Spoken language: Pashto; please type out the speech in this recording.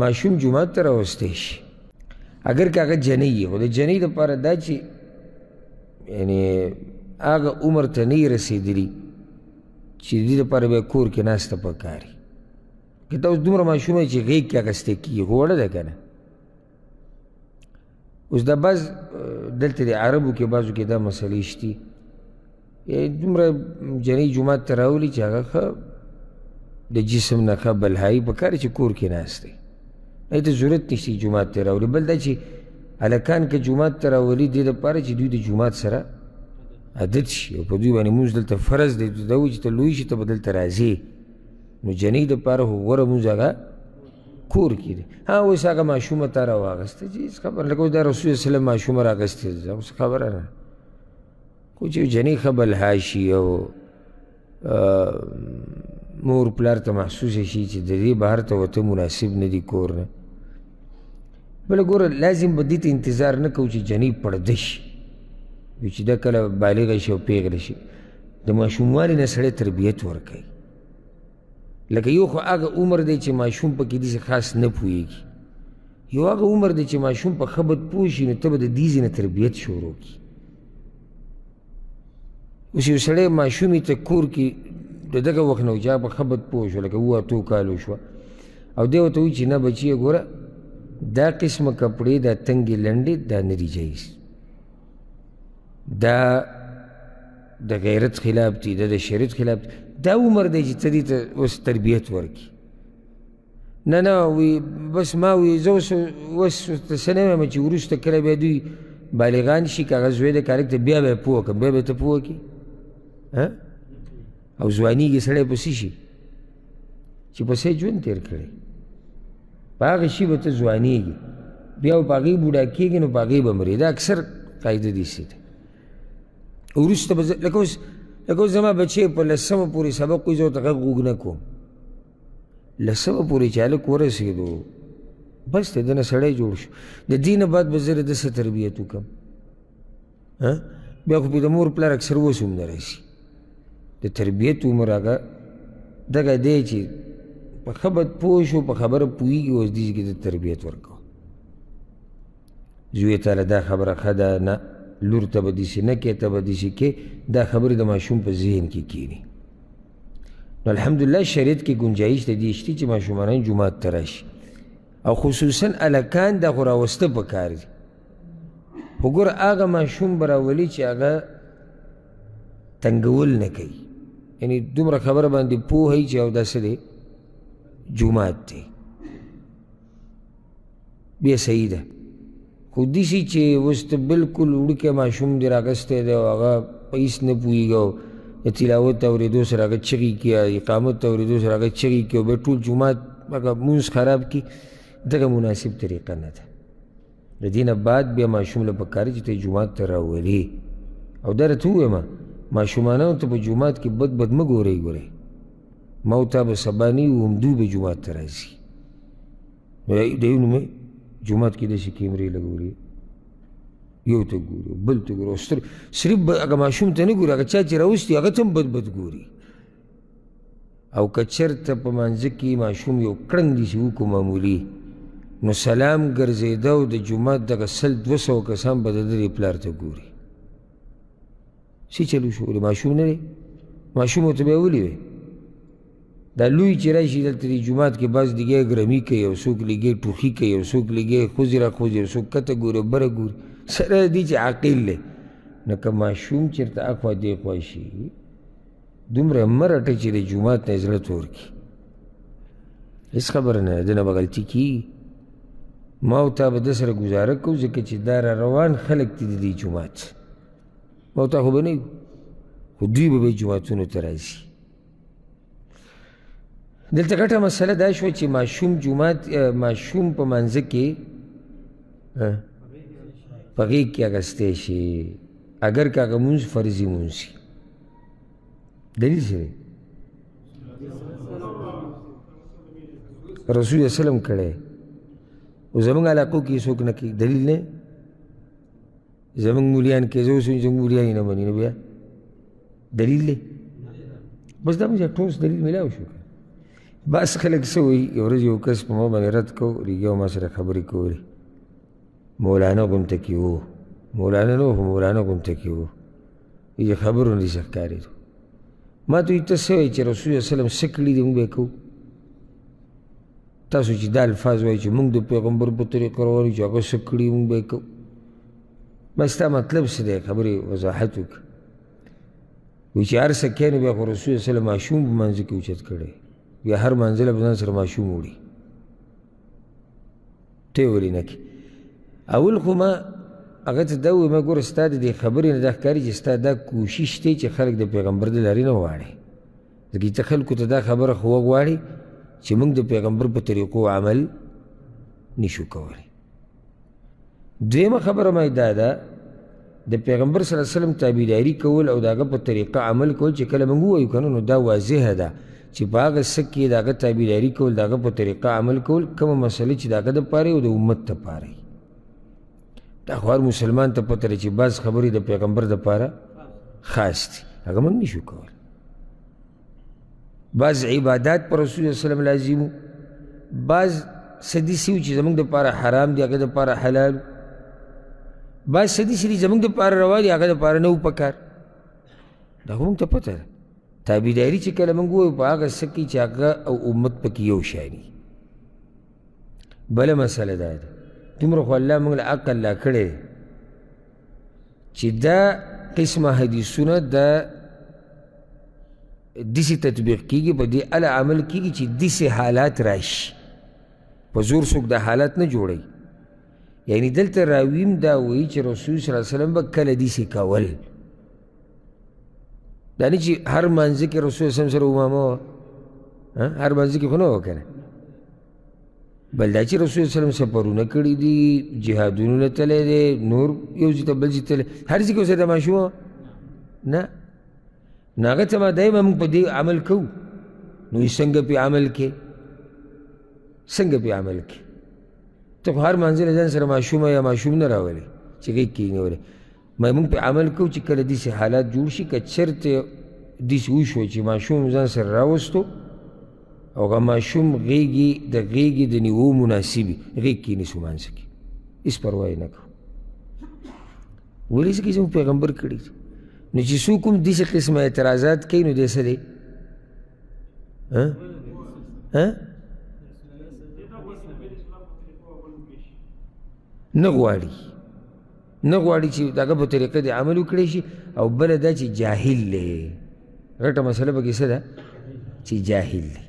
ماشوم جومات ته راوستی شي، اګر که هغه جنۍ وي، خو د جنۍ دپاره دا چې یعنې هغه عمر ته نه یي رسېدلي چې د دې دپاره بیا کور کې ناسته پکار وي. که دا اوس دومره ماشومه چې غېږ کې اخیستی کېږي، خو وړه ده که نه. اوس دا بعض دلته د عربو کې بعضو کې دا مسلې شتي، دومره جنۍ جومات ته راولي چې هغه ښه د جسم نه ښه بلهایي پکار چې کور کې ناست دی، هغې ته ضرورت نشته چې جومات ته راولي. بل دا چې هلکان که جومات ته راولي دې دپاره چې دوی د جومات سره عادت شي، او په دوی باندې مونځ دلته فرض دی، دا وایي چې ته لوی شي ته به دلته راځې، نو جنۍ دپاره خو غوره مونځ هغه کور کې دی. ها اوس هغه ماشومه تا راواخیسته چې هېڅ خبره، لکه اوس دا رسول الله صلی ماشومه راخیستې ده، اوس خبره نه، خو چې جنۍ ښه بلها شي او مور پلار ته محسوسه شي چې د دې بهر ته وته مناسب نه دي کور نه. بله ګوره لازم به دې ته انتظار نه کوو چې جنۍ پړده شي، چې دا کله بالغه شي او پیغله شي، د ماشوموالي نه سړی تربیت ورکوي. لکه یو خو هغه عمر دی چې ماشوم پکې داسې خاص نه پوهېږي، یو هغه عمر دی چې ماشوم په ښه بد پوه شي، نو ته به د دې ځای نه تربیت شروع کړي. اوس یو سړی ماشومې ته کور کې د دغه وخت نه چې هغه په ښه بد پوه شو، لکه اووه اتو کالو شوه، او دی ورته وایي چې نه بچیه ګوره دا قسمه کپړې دا تنګې لنډې دا نه دي جایز، دا د غیرت خلاف دي، دا د شریعت خلاف دي، دا عمر دی چې ته دې ته اوس تربیت ورکړي. نه نه وی بس ما وی زه اوس اوس ته څه نه وایم چې وروسته کله بیا دوی بالغان شي، که هغه زوی دی که هلک دی بیا به یې پوه کړم، بیا به یې ته پوه کړي. او ځوانېږي سړی په څه شي چې په څه ژوند تېر کړی، په هغه شي به ته ځوانېږي، بیا په هغې بوډا کېږي نو په هغې به مري. دا اکثر قاعده داسې ده. وروسته به لکه اوس لکه اوس زما بچی په لسمه پورې سبق وایي، زه ورته غږ غوږ نه کوم. لسمه پورې چې هلک ورسېدو بس دی، دنه سړی جوړ شو. د دې نه بعد به زه د ده څه تربیت وکړم؟ بیا خو د مور پلار اکثر اوس هم نه راسي. د تربیت عمر هغه دغه دی چې په ښه بد پوه شو، په خبره پوهېږي، اوس دې کې د تربیت ورکوه. زوی ته دا خبره ښه ده نه، لور ته به داسې نه کې، ته به داسې کې، دا خبرې د ماشوم په ذهن کې کښېني. نو الحمدلله شریعت کې ګنجایش د دې شته چې ماشومان جومات ته راشي، او خصوصا هلکان دا خو راوسته پکار دي. خو ګوره هغه ماشوم به راولي چې هغه تنګول نه کوي، یعنې دومره خبره باندې پوه وي چې او دا څه دی جومات دی، بیا صحیح ده. خو داسې چې اوس ته بلکل وړوکی ماشوم دې راغستی دی او هغه په هېڅ نه پوهېږي، او د تلاوت اورېدو سره هغه چغې کړي، اقامت اورېدو سره هغه چغې کړي، او بیا ټول جومات هغه مونځ خراب کړي، دغه مناسب طریقه نه ده. د دې نه بعد بیا ماشوم له پکار چې ته یې جومات ته راولې. او دا راته ووایم ماشومانو ته په جومات کې بد بد مه ګورئ، ګورئ ما او تا به سبا نه یو، هم دوی به جومات ته راځي. نو د یو نوم جومات کې داسې کیمرې لګولې، یو ته ګوري بل ته ګوري، صرف به هغه ماشوم ته نه ګوري، هغه چا چې راوستي هغه ته هم بد بد ګوري. او که چېرته په مانځه کې ماشوم یو کړنګ داسې وکړو معمولي، نو سلام ګرځېده او د جومات دغه 100 200 کسان به د ده پلار ته ګوري. څه چلو شو؟ ولې ماشوم نه دی؟ ماشوم ورته بیا ولې وی؟ دا لوی چې راشي دلته د جومات کې بعض لګی ګرمي کوي، او څوک لګی ټوخي کوي، او څوک لګی ښځې راخوځي، او څوک کته ګوري او بره ګوري، سره د دې چې عاقل دی. نو که ماشوم چېرته اخوا دېخوا شي، دومره مه رټه چې د جومات نه یې زړه تور کړي. هېڅ خبره نه ده، ده نه به غلطي کېږي. ما او تا به ده سره ګزاره کوو، ځکه چې دا را روان خلک دي د دې جومات، ما او تا خو به نه یو، خو دوی به بیا جوماتونو ته راځي. دلته غټه مسله دا شوه چې ماشوم جومات، ماشوم په مانځه کې په غېږ کې اخیستی شي، اګر که هغه مونځ فرضي مونځ شي. دلیل څه دی؟ رسول الله سلم کړی، او زمونږ علاقو کې څوک نه کوي، دلیل نه. زمونږ مولیان کې زه اوس زمونږ مولیان یې نه مني، نو بیا دلیل دی؟ بس دا موږ ټوس دلیل میلاو شو. بعض خلک څه وایي، یوه ورځ یو کس په ما باندې رد کو، رېږیا ما سره خبرې کولې، مولانا غونته کې و، مولانا نه و خو مولانا غونته کې و، دې خبرو نه داسې ښکارېدو. ما ته وایي ته څه وایې چې رسول الله وسلم څه کړي دي موږ به یې کوو؟ تاسو چې دا الفاظ وایي چې موږ د پیغمبر په طریقه روان یو، چې هغه څه کړي موږ به یې کوو، ما ستا مطلب څه دی؟ خبرې وضاحت وکړه. وایي چې هر څه کوې نو بیا خو رسول الله وسلم ماشوم په منځ کې اوچت کړی، بیا هر منزله په ځان سره ماشوم وړي، ته یې ولې نه کوې؟ اول خو ما هغه ته دا وویل، ما ګوره ستا د دې خبرې نه دا ښکاري چې ستا دا کوشش دی چې خلک د پیغمبر د لارې نه واړي، ځکه چې ته خلکو ته دا خبره خو وغواړي چې موږ د پیغمبر په طریقو عمل نشو کولی. دویمه خبره ما یې دا ده، د پیغمبر صلی الله علیه وسلم تابعداري کول او د هغه په طریقه عمل کول چې کله موږ ووایو که نه، نو دا واضحه ده چې په هغه څه کې د هغه تابعداري کول، د هغه په طریقه عمل کول، کومه مسله چې د هغه دپاره او د امت دپاره وي. دا خو هر مسلمان ته پته ده چې بعض خبرې د پیغمبر دپاره خاص دي، هغه موږ نشو کولی. بعض عبادات پر رسول الله وسلم لازم وو، بعض څه داسې وو چې زموږ دپاره حرام دي هغه دپاره حلال، بعض څه داسې دي زموږ دپاره روا دي هغه دپاره نه وو پکار. دا خو موږ ته پته ده. تابعداري چې کله موږ ووایو په هغه څه کې چې هغه او امت پکې یو شان وي. بله مسله دا ده، دومره خو الله موږ له عقل لا کړی چې دا قسمه حدیثونه دا داسې تطبیق کېږي، په دې اله عمل کېږي چې داسې حالات راشي، په زور څوک دا حالات نه جوړوي. یعنی دلته راویم دا وایي چې رسول صلی الله علیه وسلم به کله داسې کول، دا نه چې هر مانځه کې رسول صلی الله علیه وسلم سره امامه وه، هر مانځه کې خو نه وه که نه، بل دا چې رسول صلی الله علیه وسلم سفرونه کړي دي، جهادونو نه تللی دی، نور یو ځای ته بل ځای تللی، هر ځای کې ورسره د ماشوم وه نه. نو هغه ته ما دایما موږ په دې عمل کوو، نو یې څنګه پرې عمل کې، څنګه پرې عمل کې؟ ته خو هر منزل ځان سره ماشومه یا ماشوم نه راولې چې غېږ کې یې نیولی. ما موږ پرې عمل کوو چې کله داسې حالات جوړ شي، که چېرته داسې وشو چې ماشوم ځان سره راوستو او هغه ماشوم غېږې د غېږې د نیوو مناسب وي، غېږ کې یې نیسو مانځه کې، هېڅ پروا یې نه کوو. ولې؟ ځکه زموږ پیغمبر کړي دي. نو چې څوک هم داسې قسمه اعتراضات کوي نو دی څه دی؟ نه غواړي، نه غواړي چې د هغه په طریقه دې عمل وکړی شي. او بله دا چې جاهل دی، غټه مسله پکې څه ده؟ چې جاهل دی.